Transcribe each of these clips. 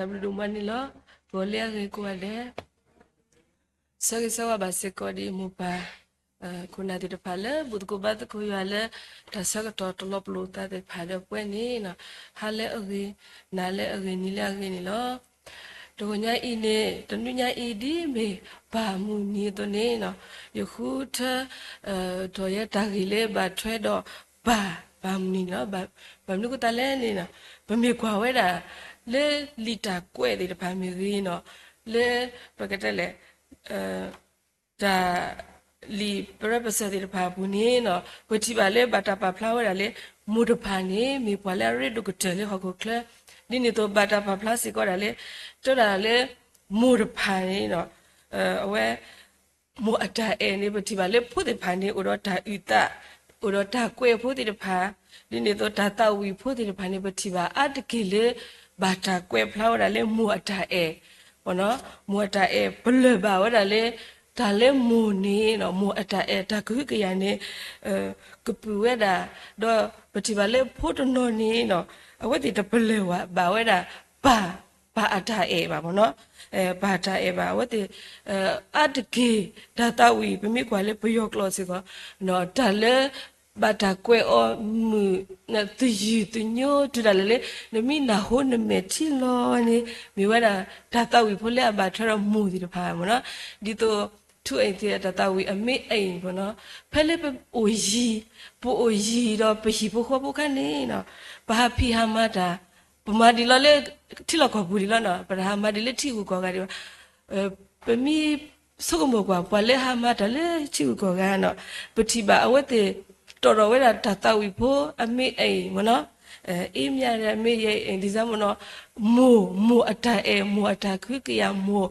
တၢ်ဘျုးဒိၣ်မးန့ၣ်လီၤ. ဂီၤလၢအဂ့ၤကိးဂၤဒဲး, ဆၢဂ့ၤဆၢဝါဘၣ်စ့ၢ်ကီးဒ်မိၢ်ပၢ် ခိၣ်နၢ်သ့ၣ်တဖၣ်လၢ ဘူၣ်သကိးဘါသကိးယွၤလၢ တၢ်ဆၢကတီၢ်တလီၤပလိာ်သးသ့ၣ်တဖၣ်ဒီးပဝဲန့ၣ်, ဟါလၢအဂ့ၤ, နၤလၢအဂ့ၤ, နံၤလၢအဂ့ၤန့ၣ်လီၤ. တဂီၤညါအံၤန့ၣ် တနွံညါအံၤ ဒ်မ့ၢ်ပၢ်မုၢ်နံၤအသိးန့ၣ်, ယဃုထၢ ဒီးယဲတၢ်ဂ့ၢ်လၢဘၣ်ထွဲဒီးပၢ်, ပၢ်မုၢ်နံၤန့ၣ်လီၤ. ဘၣ်မနုၤအဃိသတးလဲၣ်န့ၣ်, ပမ့ၢ်ကွၢ်ဝဲဒၣ် လၢလံာ်တၢ်ကွဲးသ့ၣ်တဖၣ်မ့ၢ်ဂ့ၤန့ၣ်, လၢ ပကတဲလဲၣ် တၢ် လံာ်ပရၢပစၢၤသ့ၣ်တဖၣ်အပူၤန့ၣ်, ပထံၣ်ဘၣ်လၢဘၣ်တၢ်ပာ်ဖျါဝဲဒၣ်လၢ မိၢ်တဖၣ်န့ၣ် မ့ၢ်ပှၤလၢအရ့ဒိၣ်ကတၢၢ်လၢဟီၣ်ခိၣ်ချၢ, ဒ်န့ၣ်အသိးဘၣ်တၢ်ပာ်ဖျါစ့ၢ်ကီးဒၣ်လၢ တဲဝဲဒၣ်လၢ မိၢ်တဖၣ်န့ၣ် အဝဲ မိၢ်အတၢ်အဲၣ်န့ၣ် ပထံၣ်ဘၣ်လၢဖိသ့ၣ်တဖၣ်န့ၣ် အိၣ်ဒီးတၢ်အုၣ်သး, အိၣ်ဒီးတၢ်ကွဲးဖိသ့ၣ်တဖၣ်, ဒ်န့ၣ်အသိးတၢ်သးဝံၣ်ဖိသ့ၣ်တဖၣ်န့ၣ် ပထံၣ်ဘၣ်အါတက့ၢ်လၢ ဘၣ်တၢ်ကွဲးဖျါဝဲဒၣ်လၢမိၢ်အတၢ်အဲၣ်, မိၢ်အတၢ်အဲၣ်ပလၢၢ်ဘၣ်ဝဲဒၣ်လၢ တၢ်လၢမိၢ်န့ၣ် မိၢ်အတၢ်အဲၣ်တၢ်ကဟုကယာ်န့ၣ် ကပုာ်ဝဲဒၣ်, ဒီးပထံၣ်ဘၣ်လၢဖိတနီၤန့ၣ် အဝဲသ့ၣ်တပလၢၢ်ဘၣ်ဝဲဒၣ် ပၢ်, ပၢ်အတၢ်အဲၣ်ဘၣ်မ့ၢ်နီၤ, ပၢ်တၢ်အဲၣ်ဘၣ် အဝဲသ့ၣ် အါတက့ၢ် တၢ်သးဝံၣ် ပမ့ၢ်ကွၢ်လၢပယီၤကျိာ်စ့ၢ်ကီး တၢ်လၢ ဘၣ်တၢ်ကွဲးအီၤမုာ် သယုၢ်သညိတုၤဒၣ်လဲာ်လၢ နမ့ၢ်နၢ်ဟူနမဲာ်ထံလီၤန့ၣ် မ့ၢ်ဝဲဒၣ် တၢ်သးဝံၣ်ဖိလၢအဘၣ်ထွဲဒီးမိၢ်သ့ၣ်တဖၣ်မ့ၢ်နီၤ, ဒ်သိး ထူအ့ၣ်သ့ၣ်အတၢ်သးဝံၣ်အမ့ၢ်အအိၣ်မ့ၢ်နီၤ, ဖဲလၢပအိၣ်ယံၤ, ပအိၣ်ယံၤဒီးပဟံၣ်ဖိဃီဖိခါန့ၣ်နီၤ, ပဟးဖံးဟးမၤတၢ်, ပမၤဒံးလီၤလၢ ထံလီၢ်ကီၢ်ပူၤဒံးလီၤနီၤ, ပတဟးမၤဒံးလၢထံဂုၤကီၢ်ဂၤဒံးဘၣ် ပမ့ၢ်ဆိကမိၣ်ကွၢ် ပှၤလၢဟးမၤတၢ်လၢထံဂုၤကီၢ်ဂၤနီၤ, ပထံၣ်ဘၣ်အဝဲသ့ၣ် တီၣ်ထီၣ်ဝဲဒၣ်တၢ်သးဝံၣ်ဖိအမ့ၢ်အအိၣ်မ့ၢ်နီၤ, အ့မ့ၢ်ယဲအမ့ၢ်ယဲအံၤ ဒ်သိးမ့ၢ်နီၤ, မိၢ်, မိၢ်အတၢ်အဲၣ်, မိၢ်အတၢ်ကဟုကယာ်, မိၢ်,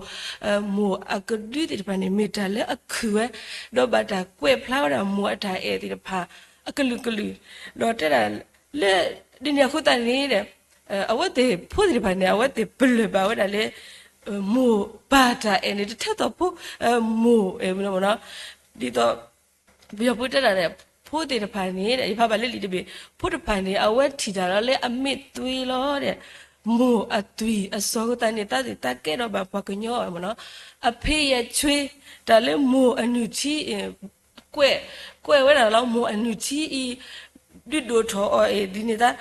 မိၢ်အကဒုသ့ၣ်တဖၣ်န့ၣ် မ့ၢ်တၢ်လၢအခုၣ်ဝဲ, ဒီးဘၣ်တၢ်ကွဲးဖျါဝဲဒၣ်မိၢ်အတၢ်အဲၣ်သ့ၣ်တဖၣ် အကလုာ်ကလုာ်, ဒီးတဲဒၣ်လၢ ဒ်န့ၣ်အဃိသတးန့ၣ်ဒီး အဝဲသ့ၣ်ဖိသ့ၣ်တဖၣ်န့ၣ် အဝဲသ့ၣ်ပလၢၢ်ဘၣ်ဝဲဒၣ်လၢ မိၢ်ပၢ်တၢ်အဲၣ်န့ၣ် တထဲသိးဖိ မိၢ်အဲၣ်မ့ၢ်နီၤ, ဒ်သိး ပယီၤဖိတဲဒၣ်ဒီး ဖိသ့ၣ်တဖၣ်န့ၣ် ယဖးဘၣ်လၢလံာ်တဘ့ၣ် ဖိတဖၣ်န့ၣ် အဝဲထံၣ်တၢ်လီၤလၢအမ့ၢ်သွံလီၤဒီး မိၢ်အသွံၣ်အစီၤအဃိသတးန့ၣ် သးသ့ၣ်သးကဲဒီးဘၣ်ပှၤကညီမ့ၢ်နီၤ, အဖံးယဲဆွ့ တၢ်လၢမိၢ်အနုၢ်ထံ ကွဲး, ကွဲးဝဲဒၣ်လၢမိၢ်အနုၢ်ထံအံၤ ဒုးဒိၣ်ထီၣ်အီၤအံၤ ဒ်န့ၣ်သတး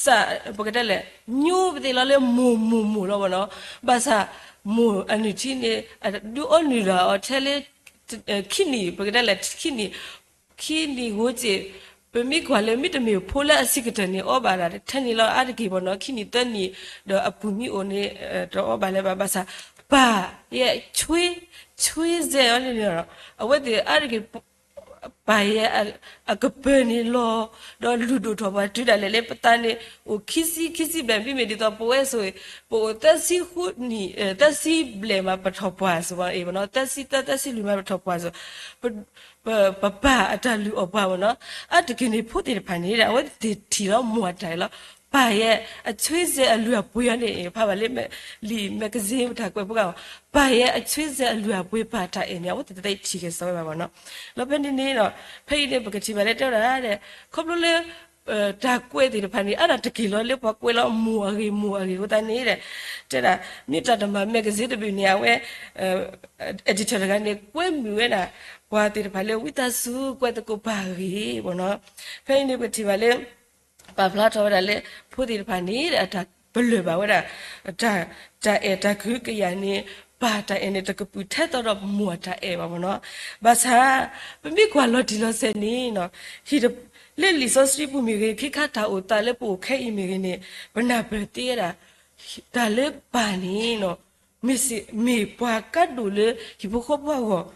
စး ပကတဲလဲၣ် ညိပသ့ၣ်လီၤလၢမိၢ်မိၢ်မိၢ်လီၤမ့ၢ်နီၤ, ဘၣ်ဆၣ် မိၢ်အနုၢ်ထံန့ၣ် ဒုးအီနုၢ်တၢ်အီၤထဲလၢ ခံနံၣ် ပကတဲလဲၣ် ခံနံၣ် ခံနံၣ်ဂိၢ်စ့ၢ်, ပမ့ၢ်ကွၢ်လၢမ့တမ့ၢ်ဖိလၢအဆံးကတၢၢ်န့ၣ် အီဘၣ်ဒၣ်ထဲန့ၣ်လီၤ အါတက့ၢ်မ့ၢ်နီၤ, ခံနံၣ်သၢနံၣ် ဒီးအပူၤမ့ၢ်အိၣ်န့ၣ် တအီဘၣ်လၢၤဘၣ်, ဘၣ်ဆၣ် ပၢ်ယဲဆွ့ ဆွ့စဲးအီၤန့ၣ် အဝဲသ့ၣ်အါတက့ၢ် ပၢ်ယဲအကပၢၤန့ၣ်လီၤ, ဒီးလုၢ်ဒိၣ်ထီၣ်ပှၤတုၤဒၣ်လဲာ်လၢပသးန့ၣ် အိၣ်ခံဆံ ခံဆံဘျဲၣ် မ့မ့ၢ်ဒ်သိးပဝဲဆိၣ် ပအိၣ်သၢဆံဃုနံၣ် သၢဆံဘျဲၣ်မးပထီၣ်ပှၢ်စ့ၢ်ကီး သၢဆံသၢ သၢဆံလွံၢ်မးပထီၣ်ပှၢ်စ့ၢ်ကီး ပပၢ်အတၢ်လုၢ်အီၣ်ပှၤမ့ၢ်နီၤ, အါတက့ၢ်န့ၣ် ဖိသ့ၣ်တဖၣ်န့ၣ် အဝဲသ့ၣ်ထံၣ်လီၤမိၢ်အတၢ်အဲၣ်လီၤ, ပၢ်ယဲအဆွ့စဲးအလုၢ်အပှ့ၤအီၤန့ၣ် ဖးဘၣ်လၢ လံာ် magazine ပတၢ်ကွဲးဖိဂၤ ပၢ်ယဲအဆွ့စဲးအလုၢ်အပှ့ၤ ပၢ်တၢ်အဲၣ်န့ၣ် အဝဲသ့ၣ်တသ့ထံၣ်က့ၤစၢၤဝဲဘၣ်မ့ၢ်နီၤ, ဒီးဖဲန့ၣ်န့ၣ်ဒီး ဖဲအံၤန့ၣ် ပကထံၣ်ဘၣ်လၢတဲဝဲဒၣ်ဒီး ခီဖျိလၢ တၢ်ကွဲးသ့ၣ်တဖၣ်န့ၣ် အါဒၣ်တက့ၢ်လီၤလၢပှၤကွဲးလီၤမိၢ်အဂ့ၢ်မိၢ်အဂ့ၢ်အဃိသတးန့ၣ်ဒီး တဲဒၣ် မ့ၢ်တၢ်တမၤ magazine တဘ့ၣ်န့ၣ် အဝဲ editor တဂၤန့ၣ် ကွဲမုာ်ဝဲဒၣ် ပှၤသ့ၣ်တဖၣ်လၢဝံသးစူၤကွဲးသကိးပၢ်အဂ့ၢ်မ့ၢ်နီၤ, ဖဲအံၤန့ၣ် ပကထံၣ်ဘၣ်လၢ ပာ်ဖျါထီၣ်ဝဲဒၣ်လၢ ဖိသ့ၣ်တဖၣ်န့ၣ် အတၢ်ပလၢၢ်ဘၣ်ဝဲဒၣ် တၢ်အဲၣ်တၢ်ကဟုကယာ်န့ၣ် ပၢ်တၢ်အဲၣ်န့ၣ် တကပုာ်ထဲသိးဒီးမိၢ်အတၢ်အဲၣ်ဘၣ်မ့ၢ်နီၤ, ဘၣ်ဆၣ် ပမ့ၢ်ကွၢ်လီၤတံၢ်လီၤဆဲးန့ၣ် ဟံၣ်တ လၢလံာ်စီဆှံပူၤမ့ၢ်ဂ့ၤ ခ့ခါတၢ်အိၣ်သးလၢပအိၣ်ခဲအံၤမ့ၢ်ဂ့ၤန့ၣ် ပနၢ်ပၢၢ်သ့ဝဲဒၣ် တၢ်လၢပၢ်န့ၣ် မ့ၢ်ပှၤကါဒိၣ်လၢဟံၣ်ဖိဃီဖိအဂီၢ်, ဒ်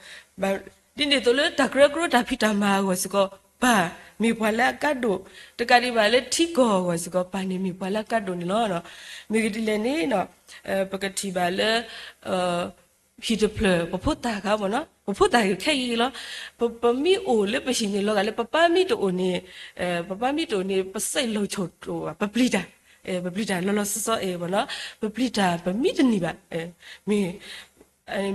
န့ၣ်အသိးလၢတၢ်ကရၢကရိတၢ်ဖံးတၢ်မၤအဂီၢ်စ့ၢ်ကီး ပၢ်မ့ၢ်ပှၤလၢအကါဒိၣ်, တကးဒံးဘၣ်လၢထံကီၢ်အဂီၢ်စ့ၢ်ကီး ပၢ်န့ၣ်မ့ၢ်ပှၤလၢအကါဒိၣ်န့ၣ်လီၤ. မ့ၢ်ဂ့ၢ်ဒ်လဲၣ်န့ၣ် ပကထံၣ်ဘၣ်လၢ ဟံၣ်တဖျၢၣ် ပဖိသၣ်ခါမ့ၢ်နီၤ, ပဖိသၣ်ဂ့ၤခဲအံၤလီၤ. ပမ့ၢ်အိၣ်လၢပဟံၣ်န့ၣ် လီၤဂာ်လၢပပၢ်မ့ၢ်တအိၣ်န့ၣ်, ပပၢ်မ့ၢ်တအိၣ်န့ၣ် ပစဲးလီၤဆိၣ်တအိၣ်ဘၣ်, ပပျံၤတၢ်, ပပျံၤတၢ်လီၤလီၤဆီဆီမ့ၢ်နီၤ, ပပျံၤတၢ်ပမံတနံၤဘၣ်, မ့ၢ်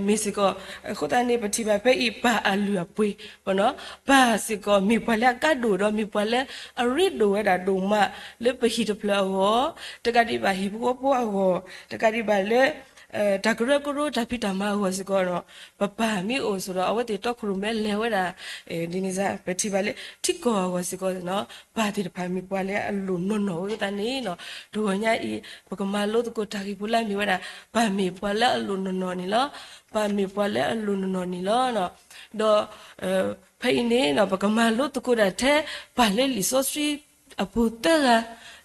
မ့ၢ်စ့ၢ်ကီး, အဃိသတးန့ၣ် ပထံၣ်ဘၣ်ဖဲအံၤ ပၢ်အလုၢ်အပှ့ၤ, ပၢ်စ့ၢ်ကီး မ့ၢ်ပှၤလၢအကါဒိၣ်ဒီး မ့ၢ်ပှၤလၢအရ့ဒိၣ်ဝဲဒၣ်ဒိၣ်မး လၢပဟံၣ်တဖျၢၣ်အဂီၢ်, တကးဒံးဘၣ်ဟံၣ်ဖိဃီဖိအဂီၢ်, တကးဒံးဘၣ်လၢ တၢ်ကရၢကရိတၢ်ဖံးတၢ်မၤအဂီၢ်စ့ၢ်ကီး, ပပၢ်မ့ၢ်အိၣ်ဆိးဒီး အဝဲသ့ၣ်တီခိၣ်ရိၣ်မဲလဲၤဝဲဒၣ်, ဒ်န့ၣ်စ့ၢ် ပထံၣ်ဘၣ်လၢ ထံကီၢ်အဂီၢ်စ့ၢ်ကီး, ပၢ်သ့ၣ်တဖၣ်မ့ၢ်ပှၤလၢအလိၣ်နီၢ်နီၢ်ဝဲသတးန့ၣ်, တဂီၤညါအံၤ ပကမၤလိသကိးတၢ်ဂ့ၢ်ဖိလၢအမ့ၢ်ဝဲဒၣ် ပၢ်မ့ၢ်ပှၤလၢအလိၣ်နီၢ်နီၢ်န့ၣ်လီၤ. ပၢ်မ့ၢ်ပှၤလၢအလိၣ်နီၢ်နီၢ်န့ၣ်လီၤ. ဒီး ဖဲအံၤန့ၣ် ပကမၤလိသကိးဒၣ်ထဲ ပၢ်လၢလံာ်စီဆှံအပူၤသၢဂၤ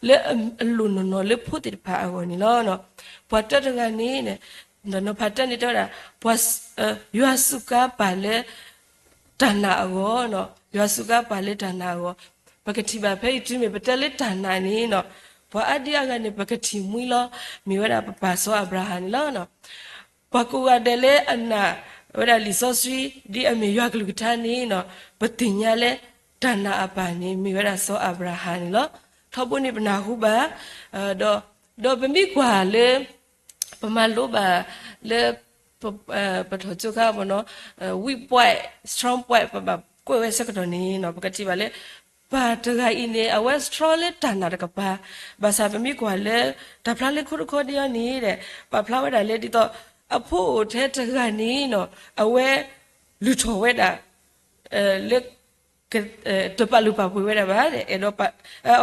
လၢအလိၣ်နီၢ်နီၢ်လၢဖိသ့ၣ်တဖၣ်အဂီၢ်န့ၣ်လီၤ. ပှၤတၢတဂၤန့ၣ်, နီၤဖးတၢန့ၣ်တဲဝဲဒၣ်, ပှၤ, ယွၤစူးကါပၢ်လၢ တၢ်နာ်အဂီၢ်, ယွၤစူးကါပၢ်လၢတၢ်နာ်အဂီၢ်, ပကထံၣ်ဘၣ်ဖဲအံၤတုၤမ့ၢ်ပတဲလၢတၢ်နာ်န့ၣ်, ပှၤအါဒံအါဂၤန့ၣ် ပကထံၣ်မှံလီၤ, မ့ၢ်ဝဲဒၣ်ပပၢ်စီၤအၤဘြၤဟၣ်န့ၣ်လီၤ. ပှၤကိးဂၤဒဲးလၢအနာ်ဝဲဒၣ်လံာ်စီဆှံ ဒ်အမ့ၢ်ယွၤကလုၢ်ကထါန့ၣ်, ပသ့ၣ်ညါလၢ တၢ်နာ်အပၢ်န့ၣ် မ့ၢ်ဝဲဒၣ်စီၤအၤဘြၤဟၣ်န့ၣ်လီၤ. ထီဘိန့ၣ်ပနၢ်ဟူဘၣ်, ဒီး, ဒီးပမ့ၢ်ကွၢ်လၢ ပမၤလိဘၣ်လၢ ပထီၣ်ကၠိခါမ့ၢ်နီၤ, weak point, strong point ပဘၣ်ကွဲးဝဲဆၢကတီၢ်န့ၣ်နီၤ, ပကထံၣ်ဘၣ်လၢ ပၢ်တဂၤအံၤန့ၣ် အဝဲ strong လၢတၢ်နာ်တကပၤ, ဘၣ်ဆၣ်ပမ့ၢ်ကွၢ်လၢ တၢ်ဖျါလၢခိတခီဒ်အံၤန့ၣ်ဒီး ပာ်ဖျါဝဲဒၣ်လၢဒ်သိး အဖိအိၣ်ထဲတဂၤန့ၣ်နီၤ, အဝဲ လုၢ်ထီၣ်ဝဲဒၣ် လၢ တပာ်လုၢ်ပာ်ပှ့ၤဝဲဒၣ်ဘၣ်, အဲၣ်ဒိး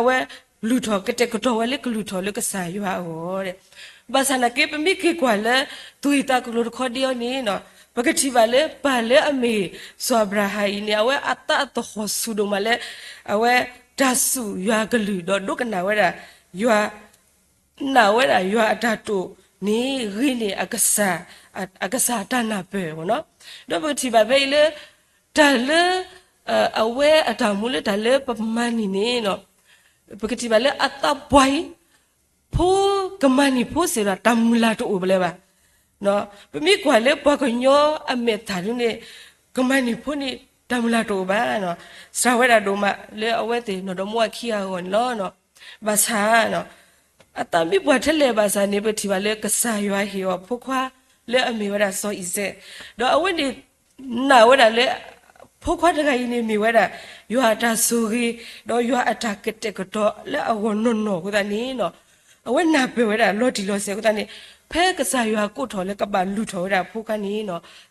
အဝဲ လုၢ်ထီၣ်ကတဲာ်ကတီၤဝဲလၢကလုၢ်ထီၣ်လၢကစၢ်ယွၤအဂီၢ်, ဘၣ်ဆၣ်နာ်က့ ပမ့ၢ်က့ၤကွၢ်လၢ သူၣ်ဂ့ၢ်သးကလိၤတခီဒ်အံၤန့ၣ်နီၤ, ပကထံၣ်ဘၣ်လၢပၢ်လၢအမ့ၢ်စီၤအၤဘြၤဟၣ်အံၤန့ၣ် အဝဲအသးအသဟီၣ်ဆူၣ်ဒိၣ်မးလၢ အဝဲတၢ်စူၢ်ယွၤကလုၢ်ဒီးဒိကနၣ်ဝဲဒၣ် ယွၤ နာ်ဝဲဒၣ်ယွၤအတၢ်တိာ်န့ၣ် ဂ့ၤန့ၢ် အကစၢ်တၢ်နၢ်ပၢၢ်မ့ၢ်နီၤ, ဒီးပကထံၣ်ဘၣ်ဖဲအံၤလၢ တၢ်လၢ အဝဲအတၢ်မူလၢတၢ်လၢပမၤန့ၢ်န့ၣ် ပကထံၣ်ဘၣ်လၢအသးပှၢ်အံၤ ဖိကမၤန့ၢ်ဖိစ့ၢ်ဒီး တၢ်မုၢ်လၢ်တအိၣ်ဘၣ်လၢၤဘၣ်. ပမ့ၢ်ကွၢ်လၢပှၤကညီအမဲာ်သၣ်ဒ်န့ၣ် ကမၤန့ၢ်ဖိန့ၣ် တၢ်မုၢ်လၢ်တအိၣ်ဘၣ်. စှၤဝဲဒၣ်ဒိၣ်မးလၢအဝဲသ့ၣ်နီၢ်ဒီမါဝၤခံဂၤအဂီၢ်န့ၣ်လီၤ. ဘၣ်ဆၣ် အသးမ့ၢ်ပှၢ်ထဲလဲၣ်ဘၣ်ဆၣ်န့ၣ် ပထံၣ်ဘၣ်လၢကစၢ်ယွၤဟ့ၣ်အီၤဖိခွါလၢအမ့ၢ်ဝဲဒၣ်စီၤအံၤစဲး, ဒီးအဝဲန့ၣ် နာ်ဝဲဒၣ်လၢ ဖိခွါတဂၤအံၤန့ၣ်မ့ၢ်ဝဲဒၣ် ယွၤအတၢ်ဆိၣ်ဂ့ၤ ဒီးယွၤအတၢ်ကတဲာ်ကတီၤလၢအဂီၢ်နီၢ်နီၢ်အဃိသတးန့ၣ် အဝဲနၢ်ပၢၢ်ဝဲဒၣ်လီၤတံၢ်လီၤဆဲးအဃိသတးန့ၣ် ဖဲကစၢ်ယွၤကိးထီၣ်လၢကဘၣ်လုၢ်ထီၣ်ဝဲဒၣ်ဖိခွါန့ၣ်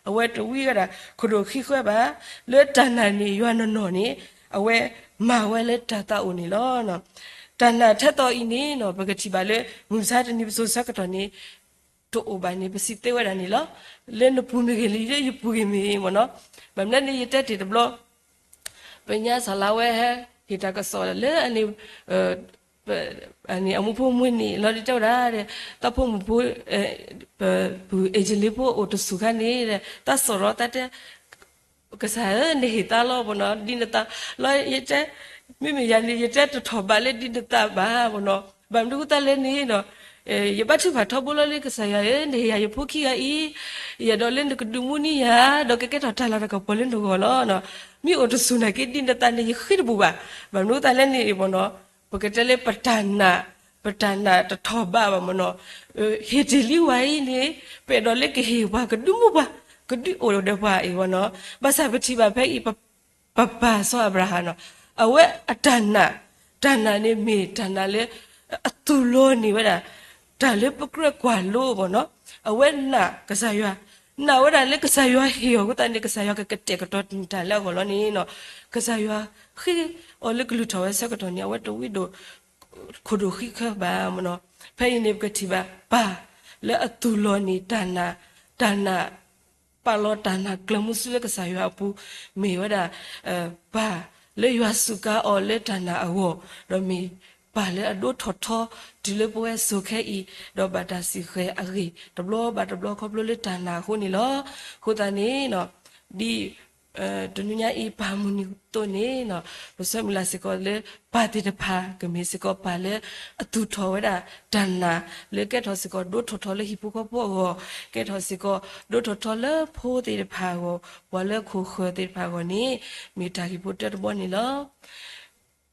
အဝဲတဝံဝဲဒၣ်ခိၣ်ဒိၣ်ဃံဃၢဘၣ်. လၢတၢ်နာ်န့ၣ်ယွၤနီၢ်နီၢ်န့ၣ် အဝဲမၤဝဲလၢတၢ်သးအိၣ်န့ၣ်လီၤ. တၢ်နာ်ထဲသိးအံၤန့ၣ် ပကထံၣ်ဘၣ်လၢ မုၢ်မဆါတနံၤပစိၤဆၢကတီၢ်န့ၣ် တအိၣ်ဘၣ်န့ၣ် ပစံးသ့ဝဲဒၣ်န့ၣ်လီၤ. လၢနပူၤမ့ၢ်ဂ့ၤ လၢယပူၤဂ့ၤမ့ၢ်ဂ့ၤမ့ၢ်နီၤ, ဘၣ်မနုၤန့ၣ် ယတဲတ့ၢ်တဘျီ ပညါစှၤလါဝဲဟဲ ဟ့ၣ်တၢ်ကစီၣ်လၢအန့ၣ် အမူဖိမုၢ်နံၤလီၤ တဲဝဲဒၣ် တၢ်ဖိမုၣ်ဖိ ပ အ့ၣ်ကလ့ဖိအိၣ်တဆူၣ်ခါန့ၣ် တၢ်စိာ်ထီၣ်တၢ်တဲ ကစၢ်ဧၢ နဟ့ၣ်သါလီၤမ့ၢ်နီၤ ဒ်နသးလီၤ ယတဲ မ့မ့ၢ်ယၤန့ၣ် ယတဲတထီၣ်ဘးလၢဒ်နသးဘၣ်မ့ၢ်နီၤ, ဘၣ်မနုၤဃိသတးလဲၣ်န့ၣ် ယဘၣ်ထုကဖၣ်ထီဘိလီၤလၢကစၢ်ယွၤဧၢ နဟ့ၣ်ယၤယဖိခံဂၤအံၤ ယအဲၣ်ဒိးလၢနကဒုးမူန့ၢ်ယၤ ဒီးကကဲထီၣ်တၢ်လၤတၢ်ကပီၤလၢနဂီၢ်လီၤ. မ့ၢ်အိၣ်တဆူၣ်နာ်က့ဒ်နသးန့ၣ် ယဃ့တဘူးဘၣ်, ဘၣ်မနုၤဃိသတးလဲၣ်န့ၣ်မ့ၢ်နီၤ ပကတဲလၢပတၢ်နာ် ပတၢ်နာ်တထီၣ်ဘးဘၣ်မ့ၢ်နီၤ, ဟ့ၣ်တ့ၢ်လံဝဲအံၤန့ၣ် ပအဲၣ်ဒိးလၢကဟ့ၣ်ပှၤကဒုးမူပှၤ ကဒုးအိၣ်ဒီးပှၤအံၤမ့ၢ်နီၤ, ဘၣ်ဆၣ်ပထံၣ်ဘၣ်ဖဲအံၤ ပပၢ်စီၤအၤဘြၤဟၣ်နီၤ အဝဲအတၢ်နာ် တၢ်နာ်န့ၣ်မ့ၢ်တၢ်နာ်လၢ အသူၣ်လီၤန့ၢ်ဝဲဒၣ် တၢ်လၢပကြၢးကွၢ်လိမ့ၢ်နီၤ, အဝဲနာ်ကစၢ်ယွၤ နာ်ဝဲဒၣ်လၢကစၢ်ယွၤဟ့ၣ်အီၤအဃိသတးန့ၣ် ကစၢ်ယွၤကကတဲာ်ကတီၤတၢ်လၢအဂီၢ်လီၤန့ၣ်နီၤ, ကစၢ်ယွၤဃ့အီၤလၢကလုၢ်ထီၣ်ဝဲဆၢကတီၢ်န့ၣ် အဝဲတဝံဒိၣ် ခိၣ်ဒိၣ်ဃံဃၢဘၣ်မ့ၢ်နီၤ, ဖဲအံၤန့ၣ် ပကထံၣ်ဘၣ် ပၢ်လၢအသူၣ်လီၤန့ၢ်တၢ်နာ် တၢ်နာ် ပာ်လီၤတၢ်နာ်ကျၢၤမုဆူလၢကစၢ်ယွၤအပူၤ မ့ၢ်ဝဲဒၣ် ပၢ်လၢယွၤစူးကါအီၤလၢတၢ်နာ်အဂီၢ်, ဒီးမ့ၢ်ပၢ်လၢအဒိၣ်ထီၣ်ထီ တုၤလၢပဝဲစိၤခဲအံၤ, ဒီးဘၣ်တၢ်စံၣ်ဃဲၤအဂ့ၢ် တဘျီဘၣ်တဘျီခီဖျိလၢတၢ်နာ်အဃိန့ၣ်လီၤ. အဃိသတးန့ၣ် ဒ် တနွံညါအံၤ ပၢ်မုၢ်နံၤအသိးန့ၣ် ပဆၢမုၢ်လၢ်စ့ၢ်ကီးလၢ ပၢ်သ့ၣ်တဖၣ် ကမ့ၢ်စ့ၢ်ကီးပၢ်လၢအသူၣ်ထီၣ်ဝဲဒၣ် တၢ်နာ်လၢကဲထီၣ်စ့ၢ်ကီးဒိၣ်ထီၣ်ထီလၢဟံၣ်ဖိဃီဖိအဂီၢ်, ကဲထီၣ်စ့ၢ်ကီးဒိၣ်ထီၣ်ထီလၢဖိသ့ၣ်တဖၣ်အဂီၢ်, ပှၤလၢခိၣ်ဃၢၤသ့ၣ်တဖၣ်အဂီၢ်န့ၣ် မ့ၢ်တၢ်ဂ့ၢ်ဖိတၢတဘီန့ၣ်လီၤ.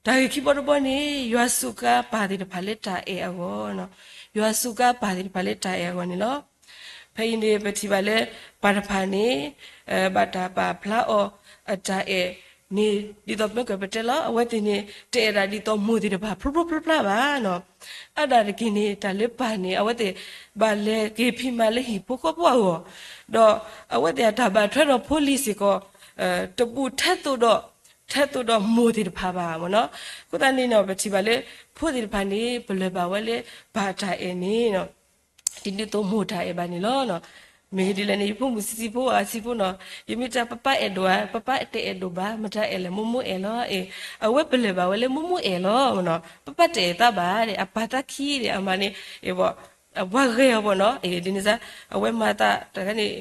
တၢ်ဂ့ၢ်ခံဘီတဘီန့ၣ် ယွၤစူးကါပၢ်သ့ၣ်တဖၣ်လၢတၢ်အဲၣ်အဂီၢ်, ယွၤစူးကါပၢ်သ့ၣ်တဖၣ်လၢတၢ်အဲၣ်အဂီၢ်န့ၣ်လီၤ. ဖဲအံၤန့ၣ် ပထံၣ်ဘၣ်လၢ ပၢ်တဖၣ်န့ၣ် ဘၣ်တၢ်ပာ်ဖျါအီၤအတၢ်အဲၣ်န့ၣ် ဒ်သိးမ့ၢ်ကပတဲလီၤ အဝဲသ့ၣ်န့ၣ် တအဲၣ်ဒၣ်ဒ်သိးမိၢ်သ့ၣ်တဖၣ်ဖျိဖျိဖျါဖျါဘၣ်နီၤ. အါဒၣ်တက့ၢ်န့ၣ် တၢ်လၢပၢ်န့ၣ် အဝဲသ့ၣ်ဘၣ်လဲၤက့ၤဖံးမၤလၢဟံၣ်ဖိဃီဖိအဂီၢ်, ဒီးအဝဲသ့ၣ်အတၢ်ဘၣ်ထွဲဒီးဖိလံၤစ့ၢ်ကီး တဘူးထဲသိးဒီး ထဲသိးဒီးမိၢ်သ့ၣ်တဖၣ်ဘၣ်မ့ၢ်နီၤ. အဃိသတးန့ၣ်နီၤ ပထံၣ်ဘၣ်လၢ ဖိသ့ၣ်တဖၣ်န့ၣ် ပလၢၢ်ဘၣ်ဝဲလၢ ပၢ်တၢ်အဲၣ်န့ၣ် ဒ်န့ၣ်သိးမိၢ်တၢ်အဲၣ်ဘၣ်န့ၣ်လီၤ. မ့ၢ်ဒ်လဲၣ်န့ၣ် ယဖိမုၣ်ဆံးဆံးဖိအါဆံးဖိနီၤ ယမ့ၢ်တဲပၢ်ပၢ်အဲၣ်ဒိၣ်ဧါ, ပၢ်ပၢ်တအဲၣ်ဒိၣ်ဘၣ်, မတၤအဲၣ်လဲၣ် မိၢ်မိၢ်အဲၣ်လီၤ. အဝဲပလၢၢ်ဘၣ်ဝဲလၢမိၢ်မိၢ်အဲၣ်လီၤမ့ၢ်နီၤ. ပၢ်ပၢ်တအဲၣ်သးဘၣ်ဒီး အပၢ်သးခံဒီး အမၤန့ၣ် အပှၤဂဲၤအီၤဘၣ်နီၤ. ဒ်န့ၣ်စ့ၢ် အဝဲမၤသးတၢ်န့ၣ်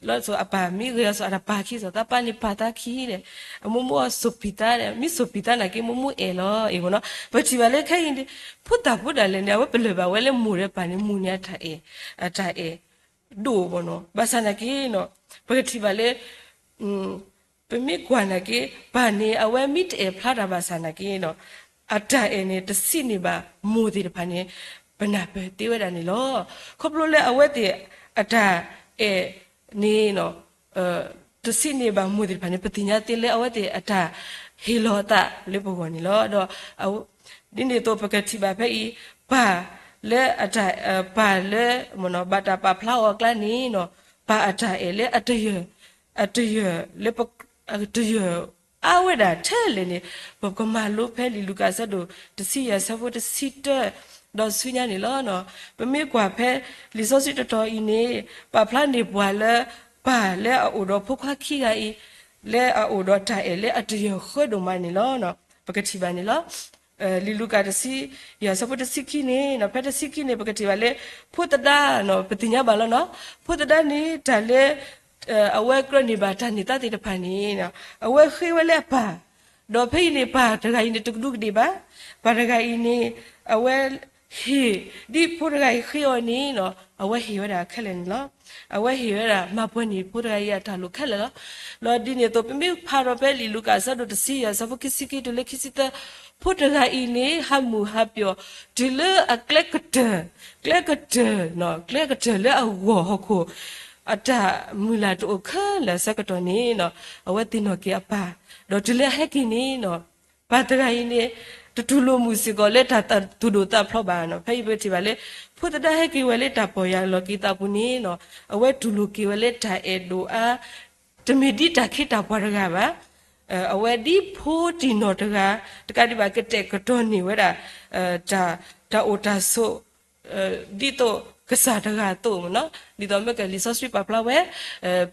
လီၤစိၤအပၢ်မ့ၢ်ဂဲၤအီၤစိၤ အတၢ်ပၢ်ခံစိၤ သးပၢ်န့ၣ်ပၢ်သးခံဒီး အမိၢ်မိၢ်အစိာ်ပံၤသးဒီး မ့ၢ်စိာ်ပံၤသးနာ်က့ မိၢ်မိၢ်အဲၣ်လီၤအံၤမ့ၢ်နီၤ. ပထံၣ်ဘၣ်လၢခဲအံၤ ဖိသၣ်ဖိဒၣ်လဲာ်န့ၣ် အဝဲပလၢၢ်ဘၣ်ဝဲလၢမိၢ်ဒီးပၢ်န့ၣ် မိၢ်န့ၣ် အတၢ်အဲၣ်ဒိၣ်မ့ၢ်နီၤ. ဘၣ်ဆၣ်နာ်က့နီၤ ပကထံၣ်ဘၣ်လၢ ပမ့ၢ်ကွၢ်နာ်က့ ပၢ်န့ၣ် အဝဲမ့ၢ်တအဲၣ်ဖျါတၢ်ဘၣ်ဆၣ်နာ်က့နီၤ အတၢ်အဲၣ်န့ၣ် တဆံးန့ၢ်ဘၣ်မိၢ်သ့ၣ်တဖၣ်န့ၣ် ပနၢ်ပၢၢ်သ့ဝဲဒၣ်န့ၣ်လီၤ. ခီဖျိလၢအဝဲသ့ၣ်အတၢ်အဲၣ်န့ၣ် တဆံးန့ၢ်ဘၣ်မိၢ်သ့ၣ်တဖၣ်န့ၣ် ပသ့ၣ်ညါသ့လၢအဝဲသ့ၣ်အတၢ်ဟ့ၣ်လီၤအသးလၢပဂီၢ်န့ၣ်လီၤ. ဒီး ဒ်န့ၣ်အသိးပကထံၣ်ဘၣ်ဖဲအံၤ ပၢ်လၢအတၢ် ပၢ်လၢ ဘၣ်တၢ်ပာ်ဖျါအီၤအကျါန့ၣ်နီၤ ပၢ်အတၢ်အဲၣ်လၢအတယၢၢ် အတယၢၢ်လၢ အတယၢၢ်အါဝဲဒၣ်ထဲလဲၣ်န့ၣ် ပကမၤလိဖဲလံာ်လူၤကၣ်အဆၢဒိၣ်တဆံယဲၢ်အဆၢဖိတဆံတၢ ဒီးဆူညါန့ၣ်လီၤ. ပမ့ၢ်ကွၢ်ဖဲလံာ်စီဆှံတတီၤအံၤန့ၣ် ပာ်ဖျါန့ၢ်ပှၤလၢ ပၢ်လၢအအိၣ်ဒီးဖိခွါခံဂၤအံၤ လၢအအိၣ်ဒီးတၢ်အဲၣ်လၢအတယၢၢ်ဃၢဒိၣ်မးန့ၣ်လီၤ. ပကထံၣ်ဘၣ်န့ၣ်လီၤ. လံာ်လူၤကၣ်တဆံယဲၢ်အဆၢဖိတဆံခံန့ၣ် ဖဲတဆံခံန့ၣ် ပကထံၣ်ဘၣ်လၢ ဖိသဒါနီၤ ပသ့ၣ်ညါဘၣ်လီၤနီၤ ဖိသဒါန့ၣ် တၢ်လၢ အဝဲကြၢးန့ၢ်ဘၣ်တၢ်န့ၢ်သါသ့ၣ်တဖၣ်န့ၣ် အဝဲဃ့ဝဲလၢအပၢ်, ဒီးဖဲအံၤန့ၣ် ပၢ်တဂၤအံၤန့ၣ် တကဒူးကဒ့ၣ်ဘၣ်, ပၢ်တဂၤအံၤန့ၣ် အဝဲဟ့ၣ် ဒ်ဖိတဂၤအံၤဃ့အီၤန့ၣ်နီၤ အဝဲဟ့ၣ်ဝဲဒၣ်ခဲလၢာ်န့ၣ်လီၤ. အဝဲဟ့ၣ်ဝဲဒၣ် မၤပှဲၤန့ၢ်ဖိတဂၤအံၤအတၢ်လိၣ်ခဲလၢာ်လီၤ. လီၤဒ်န့ၣ်အသိး ပမ့ၢ်ဖးဒီးဖဲလံာ်လူၤကၣ်အဆၢဒိၣ်တဆံယဲၢ်အဆၢဖိခံဆံခံတုၤလၢခံဆံသၢ, ဖိတဂၤအံၤန့ၣ် ဟးမုာ်ဟးပျီၣ် တုၤလၢအကျဲကတၢၢ်, ကျဲကတၢၢ်, ကျဲကတၢၢ်လၢအဂီၢ်ဟီၣ်ခိၣ် အတၢ်မုၢ်လၢ်တအိၣ်ခဲလၢာ်အဆၢကတီၢ်န့ၣ်နီၤ အဝဲသ့ၣ်နီၣ်က့ၤအပၢ်, ဒီးတုၤလၢအဟဲက့ၤန့ၣ်နီၤ ပၢ်တဂၤအံၤန့ၣ် တတူၢ်လိာ်မုာ်စ့ၢ်ကီးလၢတၢ်သူၣ်ဒိၣ်သးဖျိးဘၣ်နီၤ. ဖဲအံၤပကထံၣ်ဘၣ်လၢ ဖိသဒါဟဲက့ၤဝဲလၢတၢ်ပီၢ်ယၢ်လီၤက့ၤသးပူၤန့ၣ်နီၤ အဝဲတူၢ်လိာ်က့ၤဝဲလၢတၢ်အဲၣ်ဒိၣ်အါ တမ့ၢ်ဒ်တၢ်ခ့တၢ်ပှၤတဂၤဘၣ်. အဝဲဒ်ဖိတံၢ်နီၢ်တဂၤ တကးဒံးဘၣ်ကတဲာ်ကတီၤန့ၢ်ဝဲဒၣ် တၢ် တၢ်အိၣ်တၢ်ဆိး ဒ်သိးကစၢ်တဂၤအသိးမ့ၢ်နီၤ. ဒ်သိးမ့ၢ်ကလံာ်စီဆှံပာ်ဖျါဝဲ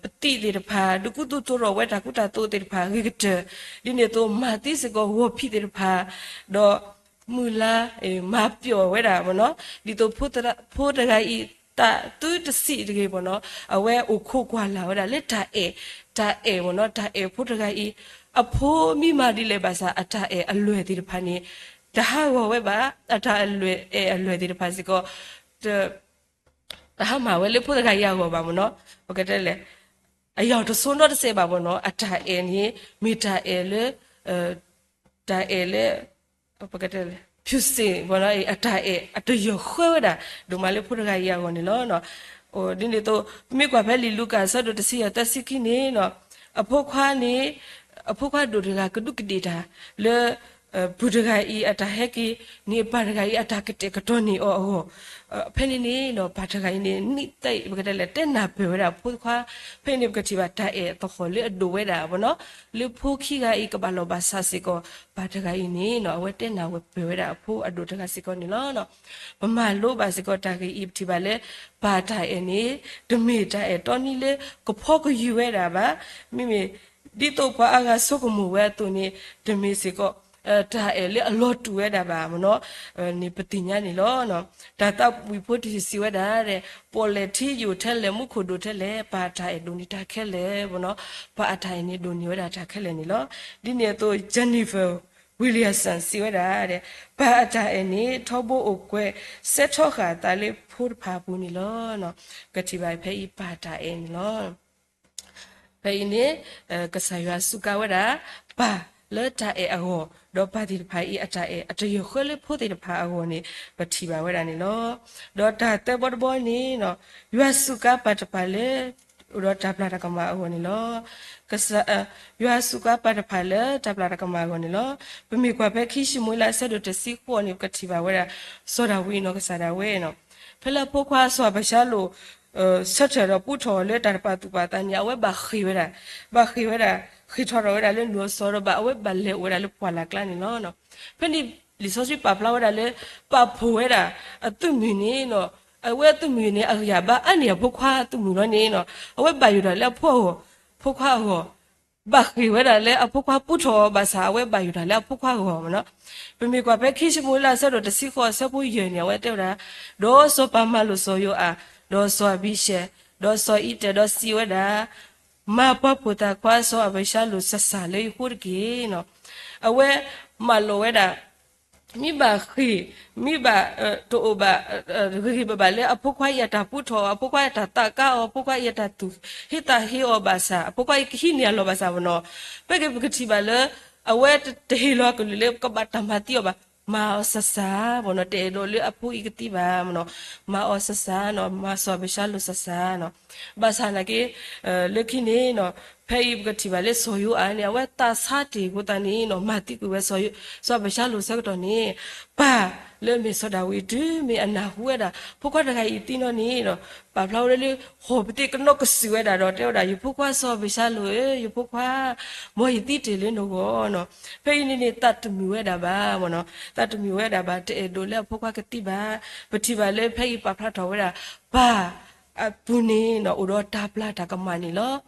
ပသံၣ်သ့ၣ်တဖၣ် ဒုးကူသိးသိးထီၣ်ဝဲတၢ်ကူတၢ်သိးသ့ၣ်တဖၣ် ဂ့ၤကတၢၢ်, ဒ်န့ၣ်အသိးမၤသံစ့ၢ်ကီးဂီၤဖံးသ့ၣ်တဖၣ်, ဒီး မုၢ်လၢ် မၤပျီၣ်ဝဲဒၣ်မ့ၢ်နီၤ. ဒ်သိး ဖိတဂၤအံၤ သးသုတဆံးတဂ့ၤမ့ၢ်နီၤ အဝဲအိၣ်ခိးကွၢ်လၢ်ဝဲဒၣ်လၢတၢ်အဲၣ်, တၢ်အဲၣ်မ့ၢ်နီၤ တၢ်အဲၣ်ဖိတဂၤအံၤ အဖိမ့ၢ်မၤဒ်လဲၣ်ဘၣ်ဆၣ် အတၢ်အဲၣ်အလွဲၢ်သ့ၣ်တဖၣ်န့ၣ် တဟးဂီၤဝဲဘၣ်, အတၢ်အဲၣ်အလွဲၢ်သ့ၣ်တဖၣ်စ့ၢ်ကီး တဟးမၤဝဲလၢဖိတဂၤအံၤအဂီၢ်ဘၣ်မ့ၢ်နီၤ. ပကတဲလဲၣ် အယၢ်တဆိနီတစဲးဘၣ်မ့ၢ်နီၤ. အတၢ်အဲၣ်န့ၣ် မ့ၢ်တၢ်အဲၣ်လၢ တၢ်အဲၣ်လၢ ပကတဲလဲၣ် ဖြူစင် အတၢ်အဲၣ်အတယၢၢ်ဃၢဝဲဒၣ် ဒိၣ်မးလၢဖိတဂၤအံၤအဂီၢ်န့ၣ်လီၤ. ဒ်န့ၣ်အသိး မ့ၢ်ကွၢ်ဖဲလံာ်လူၤကၣ်အဆၢဒိၣ်တဆံယဲၢ်သၢဆံခံန့ၣ် အဖိခွါန့ၣ် အဖိခွါဒိၣ်တဂၤကဒူးကဒ့ၣ်တၢ်လၢ ပုၢ်တဂၤအံၤအတၢ်ဟဲက့ၤန့ၣ် ပၢ်တဂၤအံၤအတၢ်ကတဲာ်ကတီၤန့ၢ်အီၤအဂီၢ် ဖဲန့ၣ်န့ၣ် ပၢ်တဂၤအံၤန့ၣ် နံၣ်သၢအံၤ ပကတဲလဲၣ် တဲနၢ်ပၢၢ်ဝဲဒၣ်အဖိခွါ ဖဲန့ၣ်ပကထံၣ်ဘၣ်တၢ်အဲၣ်သဟီၣ်လၢအဒိၣ်ဝဲဒၣ်မ့ၢ်နီၤ လၢဖိခံဂၤအံၤကဘၣ်လီၢ်ဘၣ်စးစ့ၢ်ကီး ပၢ်တဂၤအံၤန့ၣ် အဝဲတဲနၢ်ပၢၢ်ဝဲဒၣ်အဖိအဒိၣ်တဂၤစ့ၢ်ကီးန့ၣ်လီၤ. ပမၤလိဘၣ်စ့ၢ်ကီးတၢ်ဂ့ၢ်အံၤ ပထံၣ်ဘၣ်လၢ ပၢ်တၢ်အဲၣ်န့ၣ် တမ့ၢ်တၢ်အဲၣ်တီနံၤလၢကဖီကယုၢ်ဝဲဒၣ်ဘၣ်. မ့မ့ၢ် ဒ်သိးပှၤအါဂၤဆိကမိၣ်ဝဲအသိးန့ၣ် တမ့ၢ်စ့ၢ်ကီး တၢ်အဲၣ်လၢအလီၤတူာ်ဝဲဒၣ်ဘၣ်မ့ၢ်နီၤ န့ၣ်ပသ့ၣ်ညါန့ၣ်လီၤ. တၢ်သးဝံၣ်ဖိတယုၢ်စံးဝဲဒၣ် ပီၣ်လဲၣ်ထံယိာ်ထဲလဲၣ် မူခိၣ်ဒိၣ်ထဲလဲၣ် ပၢ်အတၢ်အဲၣ်ဒိၣ်န့ၢ်တၢ်ခဲလၢာ်မ့ၢ်နီၤ ပၢ်အတၢ်အဲၣ်န့ၣ်ဒိၣ်န့ၢ်ဝဲဒၣ်တၢ်ခဲလၢာ်န့ၣ်လီၤ. ဒ်န့ၣ်အသိး Jennifer Williamson စံးဝဲဒၣ် ပၢ်အတၢ်အဲၣ်န့ၣ် ထီဘိအိၣ်ကွဲးစဲထီဃာ်အသးလၢဖိတဖၣ်အပူၤန့ၣ်လီၤ. ကထံၣ်ဘၣ်ဖဲအံၤပၢ်တၢ်အဲၣ်န့ၣ်လီၤ. ဖဲအံၤန့ၣ် ကစၢ်ယွၤစူးကါဝဲဒၣ် ပၢ် လၢတၢ်အဲၣ်အဂီၢ်, ဒီးပၢ်သ့ၣ်တဖၣ်အံၤအတၢ်အဲၣ်အတယၢၢ်ဃၢလၢဖိသ့ၣ်တဖၣ်အဂီၢ်န့ၣ် ပထံၣ်ဘၣ်ဝဲဒၣ်န့ၣ်လီၤ. ဒီးတၢ်သၢဘီတဘီန့ၣ်, ယွၤစူးကါပၢ်တဖၣ်လၢ အိၣ်ဒီးတၢ်ပျၢ်တၢ်ကမၣ်အဂီၢ်န့ၣ်လီၤ. ယွၤစူးကါပၢ်တဖၣ်လၢတၢ်ပျၢ်တၢ်ကမၣ်အဂီၢ်န့ၣ်လီၤ. ပမ့ၢ်ကွၢ်ဖဲခံၡမူၤအ့လးအဆၢဒိၣ်တဆံဃိးန့ၣ် ပကထံၣ်ဘၣ်ဝဲဒၣ် စီၤဒၤဝံးနီၢ်ကစၢ်ဒၣ်ဝဲန့ၣ်, ဖဲလၢအဖိခွါစီၤအၤဘၡါလိၣ် ဆၢထၢၣ်ဒီးပူထီၣ်အီၤလၢတၢ်တပာ်သူၣ်ပာ်သးန့ၣ် အဝဲဘၣ်ဃ့ၢ်ဝဲဒၣ်, ဘၣ်ဃ့ၢ်ဝဲဒၣ်, ဃ့ၢ်ထီၣ်ထီၣ်ဝဲဒၣ်လၢနူၤအစီဒီးဘၣ် အဝဲဘၣ်လဲၤအိၣ်ဝဲဒၣ်လၢပှၢ်လၢ်ကျါန့ၣ်လီၤ. ဖဲန့ၣ်လံာ်စီဆှံပာ်ဖျါဝဲဒၣ်လၢ ပာ်ဖှိၣ်ဝဲဒၣ် အသုးမုၢ်န့ၣ်, အဝဲအသုးမုၢ်န့ၣ် အဂံၢ်အဘါအါန့ၢ်အဖိခွါအသုးမုၢ်လီၤန့ၣ်, အဝဲဘၣ်ယိၣ်တၢ်လၢအဖိခွါအဂီၢ်, ဖိခွါအဂီၢ် ဘၣ်ဃ့ၢ်ဝဲဒၣ်လၢအဖိခွါပူထီၣ်အီၤဘၣ်ဆၣ် အဝဲဘၣ်ယိၣ်တၢ်လၢအဖိခွါအဂီၢ်မ့ၢ်နီၤ. ပမ့ၢ်ကွၢ်ဖဲခံၡမူၤအ့လးအဆၢဒိၣ်တဆံဃိးအဆၢဖိယဲၢ်န့ၣ် အဝဲတဲဝဲဒၣ်, ဒီးစီၤပၤမၤလိာ်စီၤယိၤအၣ်, ဒီးစီၤအဘံၡဲၣ်, ဒီးစီၤအံၤတဲၣ်, ဒီးစံးဝဲဒၣ်, မၤပှၤဖှီၣ်သးခွါစီၤအၤဘၡါလိၣ်ဆဆၢလၢယဃိတက့ၢ်နီၤ. အဝဲမၤလိာ်ဝဲဒၣ် မ့ၢ်ဘၣ်ဃ့ၢ်, မ့ၢ်ဘၣ်တအိၣ်ဘၣ် ဂ့ၤဂ့ၤဘၣ်ဘၣ်လၢအဖိခွါအံၤအတၢ်ပူထီၣ်အီၤ, အဖိခွါအံၤအတၢ်သးကါအီၤ, အဖိခွါအံၤအတၢ်သူၣ်ဟ့သးဟ့အီၤဘၣ်ဆၣ်, အဖိခွါအံၤကဟံးန့ၢ်အလီၢ်ဘၣ်ဆၣ်မ့ၢ်နီၤ, ဖဲက့ၤပကထံၣ်ဘၣ်လၢ အဝဲတဟ့ၣ်လီၤအကလုၢ်လၢကဘၣ်တၢ်မၤသံအီၤဘၣ်, မၤအီၤဆဆၢမ့ၢ်နီၤ, တအဲၣ်ဒိးလၢအဖိအံၤကသံဘၣ်မ့ၢ်နီၤ, မၤအီၤဆဆၢနီၤ, မၤစီၤအၤဘၡါလိၣ်ဆဆၢနီၤ. ဘၣ်ဆၣ်နာ်က့ လၢခံန့ၣ်နီၤ, ဖဲအံၤပကထံၣ်ဘၣ်လၢစီၤယိၤအၣ်န့ၣ် အဝဲသးဆါတ့ၢ်အဃိသတးန့ၣ်နီၤ, မၤသံကွံာ်ဝဲ စီၤအၤဘၡါလိၣ်ဆၢကတီၢ်န့ၣ်, ပၢ်လၢအမ့ၢ်စီၤဒၤဝံးတုၤမ့ၢ်အနၢ်ဟူဝဲဒၣ် ဖိခွါတဂၤအံၤသံနီၤန့ၣ်နီၤ, ပာ်ဖျါဝဲလၢ ဟီၣ်ပသ့ၣ်ကနီၣ်ကစုာ်ဝဲဒၣ်ဒီးတဲဝဲဒၣ်, ယဖိခွါစီၤအၤဘၡါလိၣ်ဧၢ, ယဖိခွါ, မ်ယသံတ့ၢ်လၢနဂီၢ်နီၤ. ဖဲအံၤန့ၣ်န့ၣ် သးတမုာ်ဝဲဒၣ်ဘၣ်မ့ၢ်နီၤ, သးတမုာ်ဝဲဒၣ်ဘၣ်, တအဲၣ်ဒိးလၢအဖိခွါကသံဘၣ်. ပထံၣ်ဘၣ်လၢဖဲအံၤပာ်ဖျါထီၣ်ဝဲဒၣ် ပၢ်အပူၤန့ၣ်နီၤ အိၣ်ဒီးတၢ်ပျၢ်တၢ်ကမၣ်န့ၣ်လီၤ.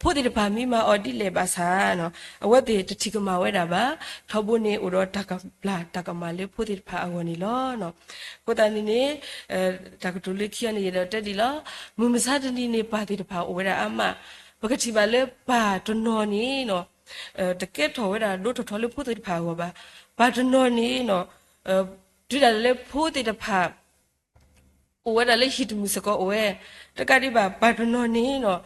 ဖိသ့ၣ်တဖၣ်မ့ၢ်မၤအီၤဒ်လဲၣ်ဘၣ်ဆၣ်နီၤ, အဝဲသ့ၣ်တထံၣ်ကမၣ်ဝဲဒၣ်ဘၣ်, ထီဘိန့ၣ်အိၣ်ဒီးတၢ်ပျၢ်တၢ်ကမၣ်လၢဖိသ့ၣ်တဖၣ်အဂီၢ်န့ၣ်လီၤ. အဃိသတးန့ၣ်န့ၣ် တၢ်ကတိၤလၢခံအံၤန့ၣ် ယအဲၣ်ဒိးတဲဒ်လီၤ, မုၢ်မဆါတနံၤန့ၣ် ပၢ်သ့ၣ်တဖၣ်အိၣ်ဝဲဒၣ်အါမး, ပကထံၣ်ဘၣ်လၢပၢ်တနီၤန့ၣ်နီၤ, တကဲထီၣ်ဝဲဒၣ်ဒိထီၣ်ထီလၢဖိသ့ၣ်တဖၣ်အဂီၢ်ဘၣ်. ပၢ်တနီၤန့ၣ်နီၤ, တုၤဒၣ်လဲာ်လၢဖိသ့ၣ်တဖၣ် အိၣ်ဝဲဒၣ်လၢဟံၣ်တမုာ်စ့ၢ်ကီးအိၣ်ဝဲ, တကးဒံးဘၣ် ပၢ်တနီၤန့ၣ်နီၤ,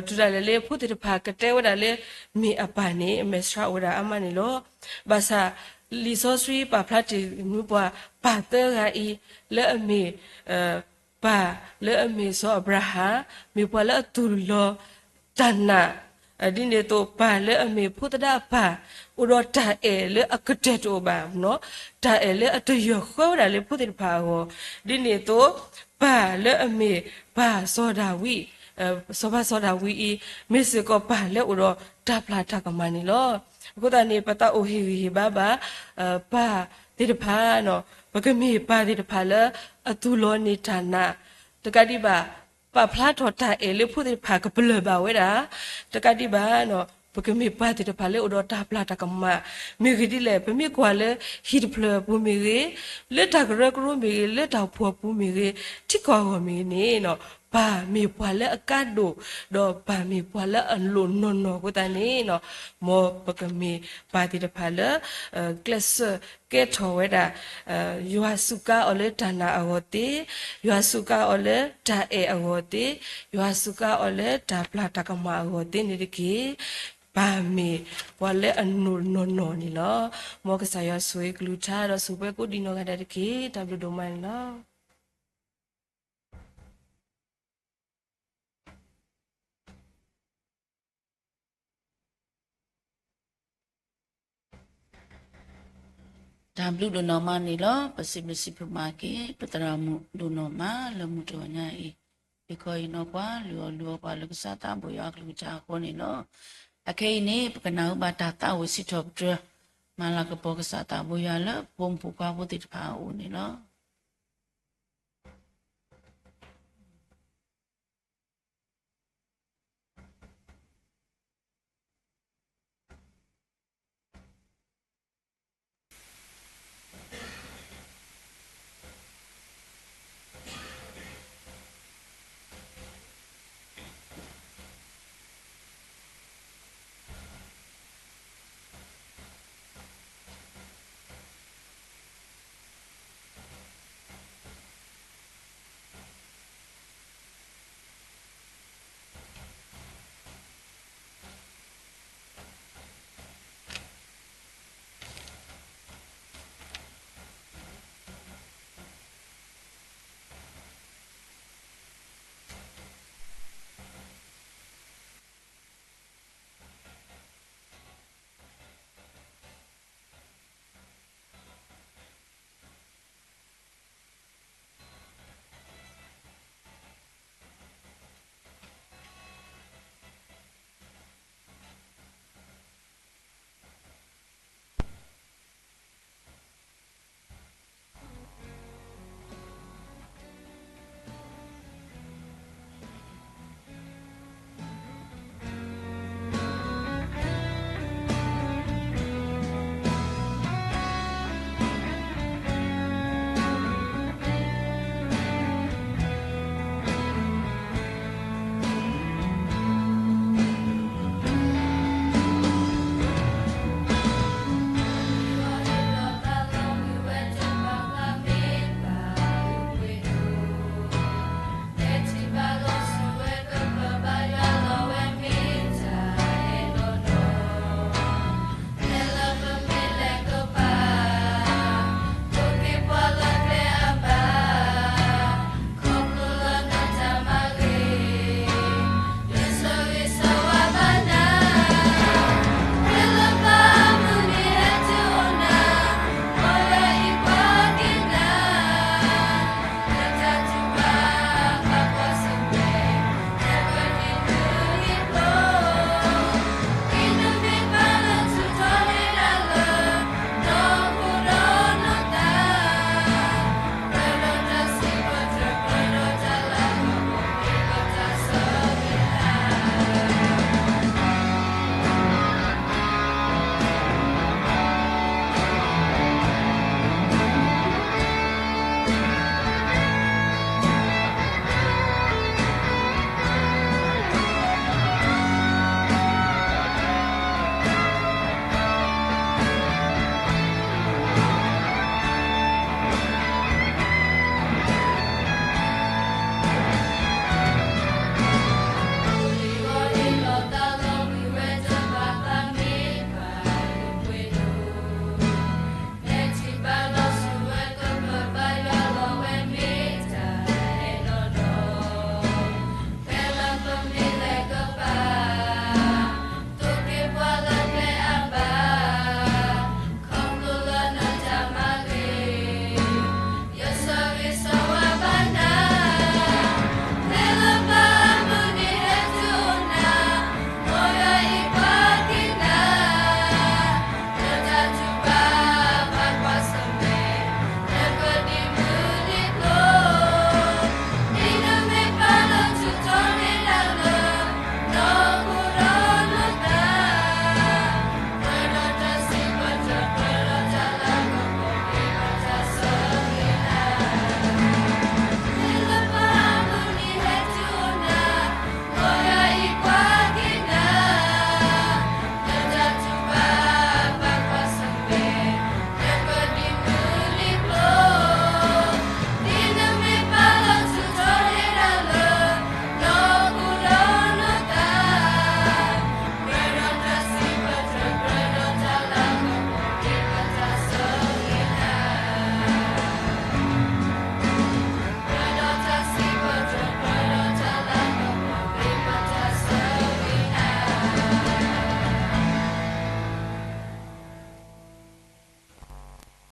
တုၤဒၣ်လဲာ်လၢဖိသ့ၣ်တဖၣ်ကတဲဝဲဒၣ်လၢ မ့ၢ်အပၢ်န့ၣ် အမဲာ်ဆှးအိၣ်ဝဲဒၣ်အါမးန့ၣ်လီၤ. ဘၣ်ဆၣ် လံာ်စီဆှံပာ်ဖျါတ့ၢ်မုၢ်ပှၤ ပၢ်သၢဂၤအံၤ လၢအမ့ၢ် ပၢ်လၢအမ့ၢ်စီၤအၤဘြၤဟၣ်, မ့ၢ်ပှၤလၢအသူၣ်လီၤတၢ်နာ်, ဒ်န့ၣ်အသိး ပၢ်လၢအမ့ၢ်ဖိသဒါအပၢ် အိၣ်ဒီးတၢ်အဲၣ်လၢအကတၢၢ်တအိၣ်ဘၣ်နီၤ, တၢ်အဲၣ်လၢအတယၢၢ်ဃၢဝဲဒၣ်လၢဖိသ့ၣ်တဖၣ်အဂီၢ်, ဒ်န့ၣ်အသိး ပၢ်လၢအမ့ၢ်ပၢ်စီၤဒၤဝံး, စီၤပၤစီၤဒၤဝံးအံၤ မ့ၢ်စ့ၢ်ကီးပၢ်လၢအိၣ်ဒီးတၢ်ပျၢ်တၢ်ကမၣ်န့ၣ်လီၤ. အဃိသတးန့ၣ် ပသးအိၣ်ဟ့ၣ်ဂံၢ်ဟ့ၣ်ဘါဘၣ် ပၢ်သ့ၣ်တဖၣ်နီၤ, ပကမ့ၢ်ပၢ်သ့ၣ်တဖၣ်လၢအသူၣ်လီၤန့ၢ်တၢ်နာ်, တကးဒံးဘၣ် ပာ်ဖျါထီၣ်တၢ်အဲၣ်လၢဖိသ့ၣ်တဖၣ်ကပလၢၢ်ဘၣ်ဝဲဒၣ်, တကးဒံးဘၣ် ပကမ့ၢ်ပၢ်သ့ၣ်တဖၣ်လၢအိၣ်ဒီးတၢ်ပျၢ်တၢ်ကမၣ်, မ့ၢ်ဂ့ၢ်ဒ်လဲၣ် ပမ့ၢ်ကွၢ်လၢဟံၣ်တဖျၢၣ်အပူၤမ့ၢ်ဂ့ၤ, လၢတၢ်ကရၢကရိမ့ၢ်ဂ့ၤ, လၢတၢ်အိၣ်ဖှိၣ်အပူၤမ့ၢ်ဂ့ၤ, ထံကီၢ်အဂီၢ်မ့ၢ်ဂ့ၤန့ၣ်နီၤ, ပၢ်မ့ၢ်ပှၤလၢအကါဒိၣ်, ဒီးပၢ်မ့ၢ်ပှၤလၢအလိၣ်နီၢ်နီၢ်အဃိသတးန့ၣ်နီၤ, မ်ပကမ့ၢ်ပၢ်သ့ၣ်တဖၣ်လၢ ကျဲးစၢးကဲထီၣ်ဝဲဒၣ် ယွၤစူးကါအီၤလၢတၢ်နာ်အဂီၢ်သ့, ယွၤစူးကါအီၤလၢတၢ်အဲၣ်အဂီၢ်သ့, ယွၤစူးကါအီၤလၢတၢ်ပျၢ်တၢ်ကမၣ်အဂီၢ်သ့န့ၣ်တက့ၢ်. ပၢ်မ့ၢ်ပှၤလၢအလိၣ်နီၢ်နီၢ်န့ၣ်လီၤ. မ်ကစၢ်ယွၤဆိၣ်ဂ့ၤကလုၢ်ကထါဒီးဆိၣ်ပှဲၤကိးဒံးနီၢ်ဂၤဒဲးတက့ၢ်. တၢ်ဘျုးဒိၣ်မးန့ၣ်လီၤ. တၢ်ဘျုးဒိၣ်နီၢ်မးန့ၣ်လီၤ. ပစံးဘျုးစံးဖှိၣ်မးက့ၤ ပသရၣ်မုၣ်ဒိၣ်နီၢ်မးလၢမုၢ်တဂီၤညါအံၤ, ဟ့ၣ်ခီဟ့ၣ်နီၤပှၤ လုၢ်အီၣ်လုၢ်အီပှၤလၢကစၢ်သးဘိယွၤအကလုၢ်ကထါအဃိန့ၣ်လီၤ. အခဲအံၤန့ၣ် ပကနၢ်ဟူဘၣ်တၢ်သးဝံၣ်စံးထီၣ်ပတြၢၤ မၤလၤကပီၤကစၢ်သးဘိယွၤလၢပဖိမုၣ်ဖိခွါဖိသ့ၣ်တဖၣ်အအိၣ်န့ၣ်လီၤ.